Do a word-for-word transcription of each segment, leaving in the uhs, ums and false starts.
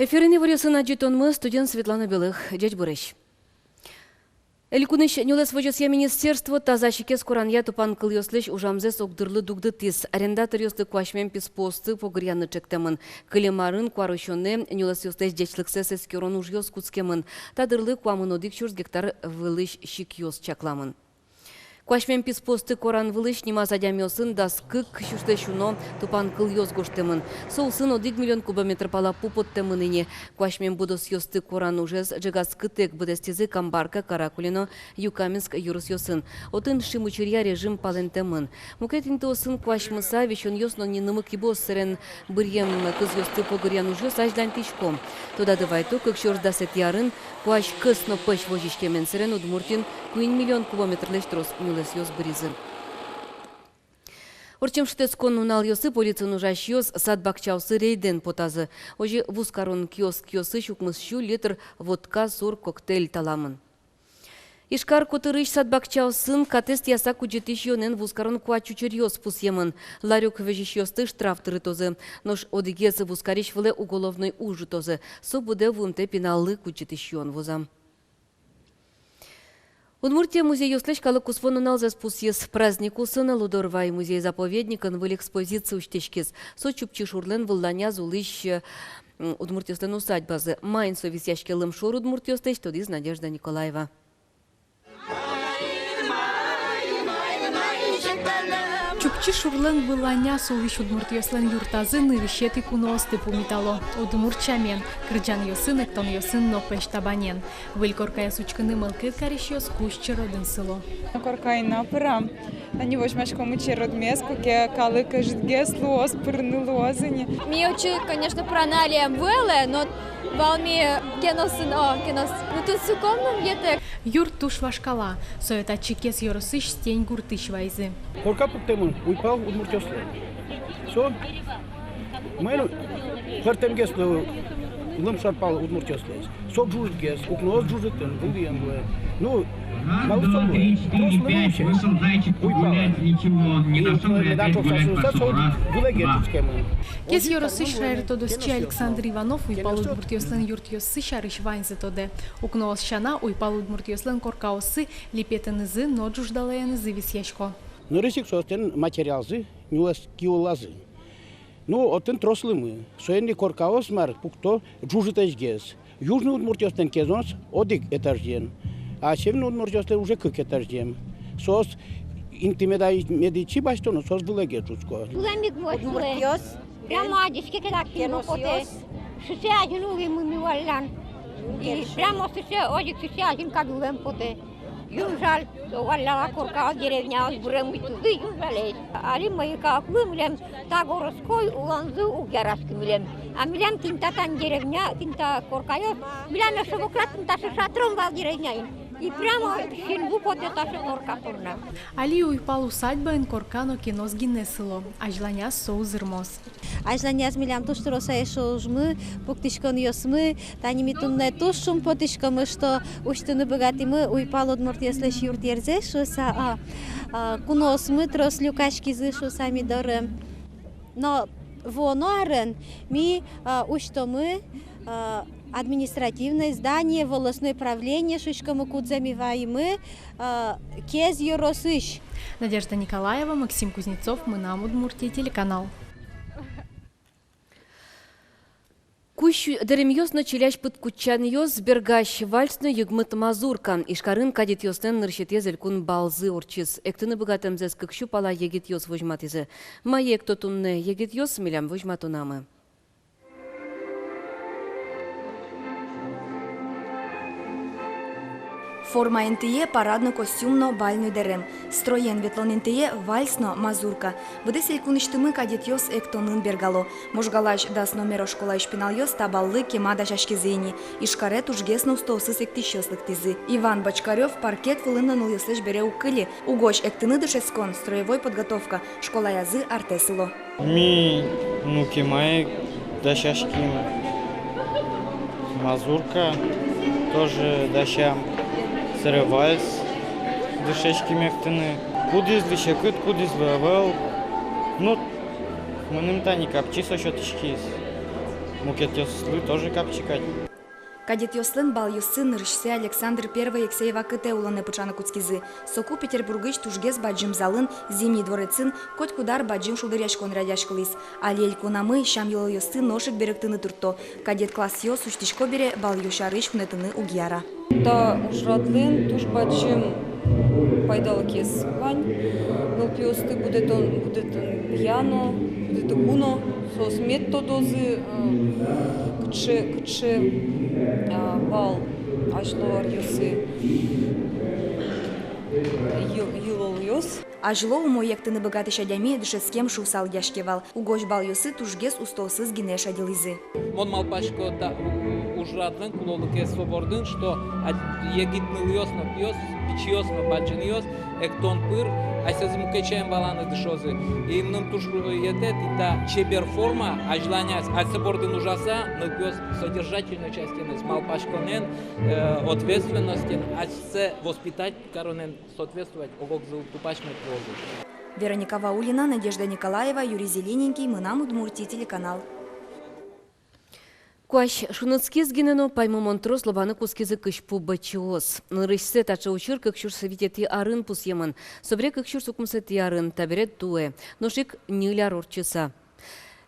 Эфирын иворъёсын адӟытонмы, студиын Светлана Белых. Ӟечбуресь! Элькунысь нюлэс возёсъя министерство тазасикез коранъя тупанкылъёслэсь ужамзэс огдырлы дугдытӥз. Арендаторъёслы куасьмем писпуосты погыръяны ӵектэмын. Кылем арын куарусёнэ нюлэсъёслэсь ӟечлыксэс эскерон ужъёс кутскемын. Та дырлы куамын одӥг сюрс гектар вылысь сикъёс чакламын. Куасьмем писпуосты коран вылысь нимаз адямиосын дас кык сюрслэсь уно тупанкылъёс гожтэмын. Соосын одӥг миллион кубометр пала пу поттэмын ини. Куасьмем будосъёсты коран ужез ӝегатскытэк быдэстӥзы Камбарка, Каракулино, Юкаменск ёросъёсын. Отын шимучыръя режим палэнтэмын. Мукет интыосын куасьмыса, висёнъёс но нинымы кибыос сэрен быръем кызъёсты погыръян ужъёс азьланьтӥсько. Тодады вайто, кык сюрс дасэтӥ арын куазь кӧс но пӧсь возиськемен сэрен Удмуртиын куинь миллион кубометрлэсь трос нюлэсъёс быризы. Ортчем шутэтскон нуналъёсы полициын ужасьёс сад-бакчаосы рейдэн потазы. Озьы вузкарон киоскъёсысь укмыс сю литр водка сур коктейль таламын. Ижкар котырысь сад-бакчаосын катэз тӥяса кудӟытӥсь ёнэн вузкарон куать учыръёс пусъемын. Ларёк возисьёсты штраф тырытозы. Нош одӥгез вузкарись вылэ уголовной уж ӝутозы. Со будэ вуымтэ пиналлы кудӟытӥсь юон вузам. Удмуртия музейёслэсь калык куспо нуналзэс пусйиз. Праздник улсын Лудорвай музей-заповедникын выль экспозиция усьтӥськиз. Со Чупчи шурлэн вылланьяз улӥсь, м, удмуртъёслэн усадьбазы. Маин со висъяське лымшор удмуртъёслэсь, тодӥз Надежда Николаева. Чупчи шурлэн вылланьяз улӥсь удмуртъёслэн юртазы нырысетӥ куноосты пумитало. Удмурт сямен, кырӟанъёсын, эктонъёсын но пӧсь табанен. Выль коркаез учкыны мылкыд карисьёс кузь черодын сыло. Коркаын но пырам. Тани возьмаськом черодмес, куке калык ӧжытгес луоз, пырыны луоз ини. Ми отчы, конечно, пыраны али ӧм вуэ, но вал ми кеносын, о, кенос. Ну, тунсыко мыным йӧтэк. Юрт туж вашкала, сое татчы Кез ёросысь Стень гуртысь вайизы. Корка пуктэмын уйпал удмуртъёслы. Со мыным пӧртэмгес лымшор пал удмуртъёслэсь. Со ӝужытгес, укноос ӝужытын, вылӥын луэ. Ну, малы со луэ? Трос лымы усен. Уйпал. И медам трос асуса со вылэге ӝутскемын. Кез ёросысь шаертодосчи Александр Иванов уйпал удмуртъёслэн юртъёссы сярысь ваньзэ тодэ. Укноос сяна, уйпал удмуртъёслэн коркаоссы липетэнызы но ӝуждалаенызы висъясько. Нырысь ик соослэн материалзы нюлэс ки улазы. Ну, отын трос лымы. Соин ик коркаос мар пукто ӝужытэсьгес. Южный удмуртъёслэн кезос одӥг этажъен, а северный удмуртъёслэн уже кык этажъем. Соос инты меда-, медичи басьтоно, соос вылэге ӝутско. Удмуртъёс. Прямо адӟиське ке, так кин потэ. Сыӵе азьын улӥмы ми валлян. И прямо сыӵе, одӥг сыӵе азьын кадь улэм потэ. Юн жаль, валляла коркаос, деревняос быремысь тӥзы, юн жаль. Али мӧйы калыклы милем та городской улонзы уг яраськы милем. А милем тӥни та тань деревня, тӥни та коркаос, милем эшшо воксё тӥни таӵе шатром вал деревняын. И прямо синву потэ таӵе корка понна. Али уйпал усадьбаын корка но кенос гинэ сыло, азьланяз со узырмоз. Азьланяз милям туж трос эшшо ужмы, пуктӥськонъёсмы. Тани ми туннэ туж шумпотӥськомы, что усьтыны быгатӥмы уйпал удмуртъёслэсь юртъерзэс шуыса, а, а, куноосмы трос люкаськизы шуыса ми доры. Но вуоно арын ми, а, усьтомы, а, административное здание, волостное правление шуиськомы, кудзэ ми ваимы, а, Кез ёросысь. Надежда Николаева, Максим Кузнецов, «Мынам Удмуртие» телеканал. Кузь дэремъёс но чилясь пыдкутчанъёс, бергась вальс но йыгмыт мазурка. Ижкарын кадетъёслэн нырысетӥез элькун балзы ортчиз. Эктыны быгатэмзэс кык сю пала егитъёс возьматӥзы. Мае экто туннэ егитъёс, милям возьматонамы. Форма интые парадный костюм но бальный дэрем. Строен ветлон интые вальс но мазурка. Быдэс элькунысьтымы кадетъёс эктонын бергало. Можгалась дас номеро школаысь пиналъёс та баллы кема дасяськизы ини. Ижкаре тужгес но устоосыз эктӥсьёс лыктӥзы. Иван Бочкарёв паркет вылын но нылъёслэсь бере уг кыльы. Угось эктыны дышетскон, строевой подготовка школаязы артэ сыло. Ми, ну, кема ик дасяським, мазурка тоже дасям, сэре вальс дышетским эктыны. Кудӥзлы секыт, кудӥзлы ӧвӧл. Ну, мыным тани капчи со сётӥськиз. Мукетъёслы тоже капчи кадь. Кадетъёслэн балъёссы нырысьсэ Александр Первой эксэй вакытэ улонэ пыӵаны кутскизы. Соку Петербургысь тужгес бадӟым залын, Зимний дворецын, котькуд ар бадӟым шулдыръяськон радъяськылӥз. Али элькунамы сям-йылолъёсты нош ик берыктыны туртто. Кадет классъёс усьтӥсько бере, балъёс сярысь шунытыны уг яра. Та ужрадлэн туж бадӟым пайдалыкез вань. Нылпиосты будэтон, будэтонъя но, будэтыку но, соос мед тодозы, э, кыӵе, кыӵе, а, вал азьло аръёсы йы-, йылолъёс. Азьло умой эктыны быгатӥсь адями дышетскем шуыса лыдъяське вал. Угось балъёсы тужгес устоосыз гинэ шедьылӥзы. Мон малпасько, та у-, у-, ужрадлэн кулолыкез со бордын, что ад-, егит нылъёс но, пиос, пичиос но, бадӟымъёс эктон пыр асьсэзы мукет сямен валаны дышозы. И мыным туж, э, йӧтэ, и та чебер форма азьланяз асьсэ бордын ужаса, нылпиос содержательной частьыныз, малпаськонэн, э, ответственностен, асьсэ воспитать каронэн соответствовать ог-огзылы тупась мед луозы. Вероника Ваулина, Надежда Николаева, Юрий Зелененький, «Мынам Удмуртие» телеканал. Куазь шунытскиз гинэ но, паймымон трос лобаны кутскизы кызьпу бӧдчыос. Нырысьсэ таӵе учыр кык сюрс витетӥ арын пусъемын, собере кык сюрс укмысэтӥ арын, табере туэ, нош ик ньыль ар ортчыса.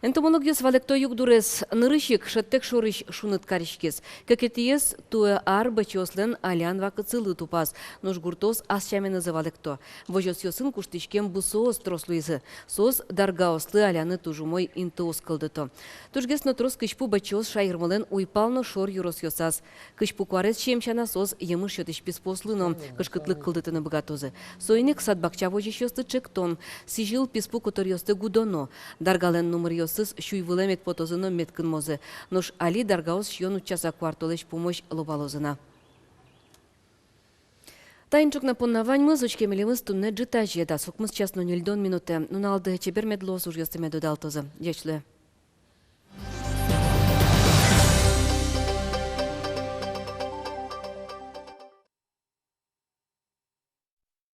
Энтомологъёс валэкто югдурез: нырысь ик шӧдтэк шорысь шуныт кариськиз. Кыкетӥез: туэ ар бӧдчыослэн алян вакытсылы тупаз, нош гуртоос ас сяменызы валэкто. Возёсъёсын куштӥськем бусыос трос луизы. Соос даргаослы аляны туж умой интыос кылдыто. Тужгес но трос кызьпу бӧдчыос шаермылэн уйпал но шор ёросъёсаз. Кызьпу куарез сием сяна, соос емыш сётӥсь писпуослы но кышкытлык кылдытыны быгатозы. Соин ик сад-бакча возисьёсты ӵектон, сӥзьыл писпу котыръёсты гудоно. Даргалэн нумыръёсыз сюй вылэ мед потозы но мед кынмозы. Нош али даргаос сиён утчаса куартолэзь пумозь лобалозы на. Таин ӵукна понна ваньмыз. Учке милемыз туннэ ӝытазе дас укмыс час но ньыльдон минутэ. Нуналды чебер мед луоз, ужъёсты мед удалтозы. Ӟеч луэ.